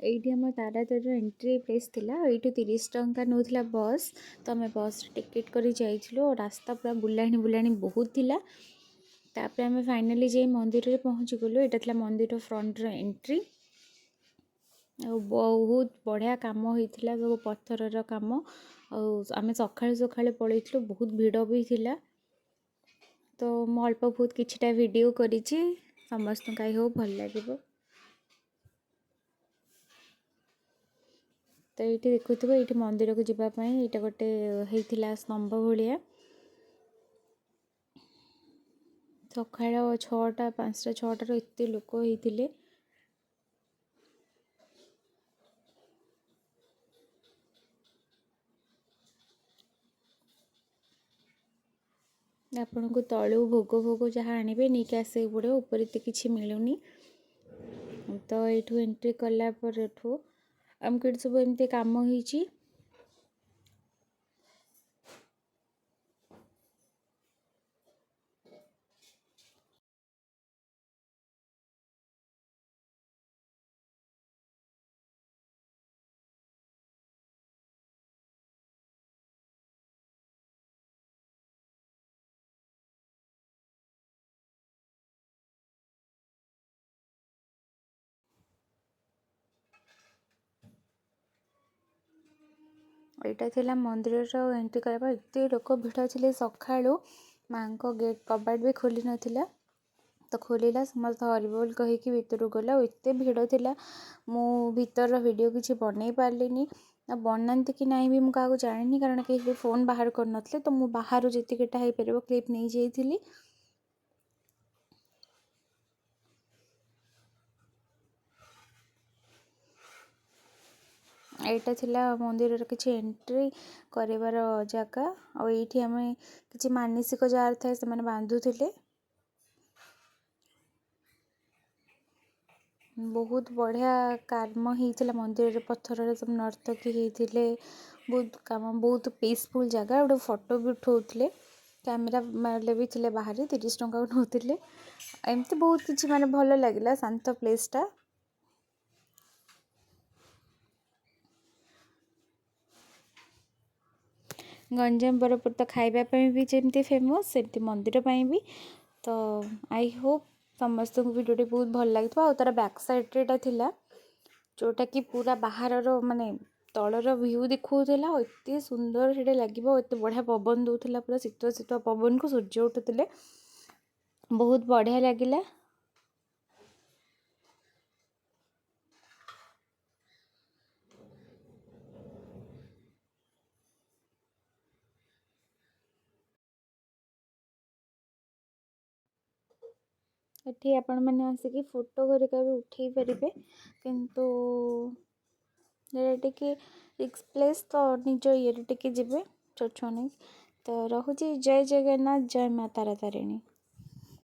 ଏଇଠି ଆମ ତାରାତାରିଣୀର entry place ଥିଲା। ଏଇଠୁ 30 ଟଙ୍କା ନେଉଥିଲା ବସ୍। ତ ଆମେ ବସ୍ରେ ଟିକେଟ୍ କରି ଯାଇଥିଲୁ ଆଉ ରାସ୍ତା ପୁରା ବୁଲାଣି ବୁଲାଣି ବହୁତ ଥିଲା। ତାପରେ ଆମେ ଫାଇନାଲି ଯାଇ ମନ୍ଦିରରେ ପହଞ୍ଚିଗଲୁ। ଏଇଟା ଥିଲା ମନ୍ଦିର ଫ୍ରଣ୍ଟର ଏଣ୍ଟ୍ରି ଆଉ ବହୁତ ବଢ଼ିଆ କାମ ହେଇଥିଲା, ସବୁ ପଥରର କାମ। ଆଉ ଆମେ ସକାଳୁ ସକାଳୁ ପଳେଇଥିଲୁ, ବହୁତ ଭିଡ଼ ବି ଥିଲା। ତ ମୁଁ ଅଳ୍ପ ବହୁତ କିଛିଟା ଭିଡ଼ିଓ କରିଛି। ସମସ୍ତଙ୍କୁ I Hope ଭଲ ଲାଗିବ। ତ ଏଇଠି ଦେଖୁଥିବ, ଏଇଠି ମନ୍ଦିରକୁ ଯିବା ପାଇଁ ଏଇଟା ଗୋଟେ ହେଇଥିଲା ସ୍ତମ୍ଭ ଭଳିଆ। ସକାଳ 6ଟା, 5ଟା 6ଟାରୁ ଏତେ ଲୋକ ହେଇଥିଲେ। ଆପଣଙ୍କୁ ତଳୁ ଭୋଗ ଭୋଗ ଯାହା ଆଣିବେ, ନେଇକି ଆସିବାକୁ ପଡ଼ିବ। ଉପରେ ଏତେ କିଛି ମିଳୁନି। ତ ଏଇଠୁ ଏଣ୍ଟ୍ରି କଲା ପରଠୁ ଆମକୁ ଏଇଠି ସବୁ ଏମିତି କାମ ହେଇଛି। ଏଇଟା ଥିଲା ମନ୍ଦିରର ଏଣ୍ଟ୍ରି କରିବା ପାଇଁ। ଏତେ ଲୋକ ଭିଡ଼ ଥିଲେ ସକାଳୁ, ମାଆଙ୍କ ଗେଟ୍ କବାଟ ବି ଖୋଲି ନଥିଲା। ତ ଖୋଲିଲା, ସମସ୍ତେ ହରିବୋଲ କହିକି ଭିତରକୁ ଗଲେ। ଆଉ ଏତେ ଭିଡ଼ ଥିଲା, ମୁଁ ଭିତରର ଭିଡ଼ିଓ କିଛି ବନେଇ ପାରିଲିନି। ଆଉ ବନାନ୍ତି କି ନାହିଁ ବି ମୁଁ କାହାକୁ ଜାଣିନି, କାରଣ କେହି ବି ଫୋନ୍ ବାହାର କରିନଥିଲେ। ତ ମୁଁ ବାହାରୁ ଯେତିକିଟା ହେଇପାରିବ କ୍ଲିପ୍ ନେଇଯାଇଥିଲି। ଏଇଟା ଥିଲା ମନ୍ଦିରର କିଛି ଏଣ୍ଟ୍ରି କରିବାର ଜାଗା। ଆଉ ଏଇଠି ଆମେ କିଛି ମାନସିକ ଯାହାର ଥାଏ, ସେମାନେ ବାନ୍ଧୁଥିଲେ। ବହୁତ ବଢ଼ିଆ କାମ ହେଇଥିଲା ମନ୍ଦିରରେ। ପଥରରେ ସବୁ ନର୍ତ୍ତକୀ ହେଇଥିଲେ, ବହୁତ କାମ, ବହୁତ ପିସଫୁଲ୍ ଜାଗା। ଗୋଟେ ଫଟୋ ବି ଉଠଉଥିଲେ, କ୍ୟାମେରା ବାଲେ ବି ଥିଲେ ବାହାରେ, 30 ଟଙ୍କା ନେଉଥିଲେ। ଏମିତି ବହୁତ କିଛି ମାନେ ଭଲ ଲାଗିଲା, ଶାନ୍ତ ପ୍ଲେସ୍ଟା। ଗଞ୍ଜାମ ବରହମପୁର ତ ଖାଇବା ପାଇଁ ବି ଯେମିତି ଫେମସ୍, ସେମିତି ମନ୍ଦିର ପାଇଁ ବି। ତ I Hope ସମସ୍ତଙ୍କୁ ଭିଡ଼ିଓଟି ବହୁତ ଭଲ ଲାଗିଥିବ। ଆଉ ତା'ର ବ୍ୟାକ୍ ସାଇଡ଼୍ରେ ଏଇଟା ଥିଲା, ଯେଉଁଟାକି ପୁରା ବାହାରର ମାନେ ତଳର ଭ୍ୟୁ ଦେଖାଉଥିଲା। ଆଉ ଏତେ ସୁନ୍ଦର ସେଇଟା ଲାଗିବ, ଏତେ ବଢ଼ିଆ ପବନ ଦେଉଥିଲା, ପୁରା ଶୀତୁଆ ଶୀତୁଆ ପବନକୁ ସୂର୍ଯ୍ୟ ଉଠୁଥିଲେ। ବହୁତ ବଢ଼ିଆ ଲାଗିଲା। ଏଠି ଆପଣମାନେ ଆସିକି ଫଟୋ ଘରିକା ବି ଉଠେଇ ପାରିବେ, କିନ୍ତୁ ଏଇଟା ଟିକେ ରିସ୍କ ପ୍ଲେସ୍। ତ ନିଜ ଇଏରେ ଟିକେ ଯିବେ ଛୋଟ ଛୁଆ ନେଇକି। ତ ରହୁଛି। ଜୟ ଜଗନ୍ନାଥ, ଜୟ ମା ତାରା ତାରିଣୀ।